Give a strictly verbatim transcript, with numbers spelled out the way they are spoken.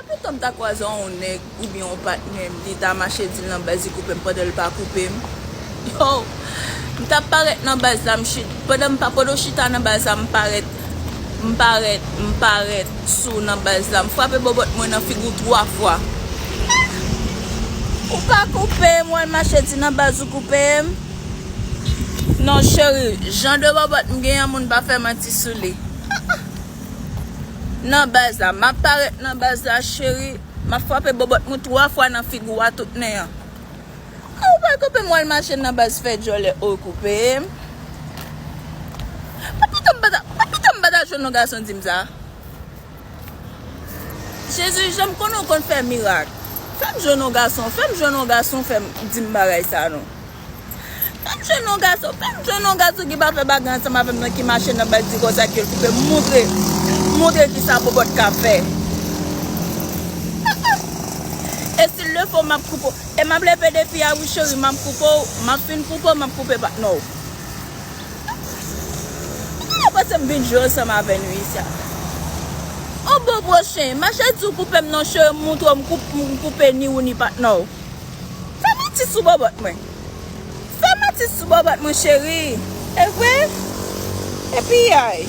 Lontan m ta kwaze yon nèg oubyen yon patnè m, li ta mache di l nan baz li koupe m pandan l pa koupe m. Yo, m t ap parèt nan baz la, m chit, pandan m pa, pandan w chita nan baz la, m parèt, m parèt, m parèt sou nan baz la, m frape bòbòt mwen nan figi w twa fwa. Ou pa koupe m, w al mache di nan baz ou koupe m. Non, cheri, jan de bòbòt m gen an, moun pa fè manti sou li. Nan baz la, m ap parèt nan baz la, cheri. M ap frape bòbòt mwen twa fwa nan figi w a tout nen an. A, ou pa koupe m, w al mache nan baz fè djòlè, ou koupe m. Papito m pa ta, papito m pa ta jwenn yon gason di m sa. Jezi, jan m konnen w konn fè mirak. Fè m jwenn yon gason, fè m jwenn yon gason, fè m di m bagay sa non. Fè m jwenn yon gason, fè m jwenn yon gason ki pa fè bagay ansanm avè m nan, ki mache nan baz di konsa ke l koupe m, montre, montre kisa bòbòt ka fè. E si l le fo, m ap koupe w. E m ap lepe defi a wi cheri, m ap koupe w, m ap fin koupe w, m ap koupe patnè w. Ou pa panse m vin jwe ansanm avè nou isi a? On bon pwochen, mache di w koupe m non cheri, m montre w m koup-, m koupe ni ou ni patnè w. Fè manti sou bòbòt mwen. Fè manti sou bòbòt mwen cheri. E vre? Epi ay.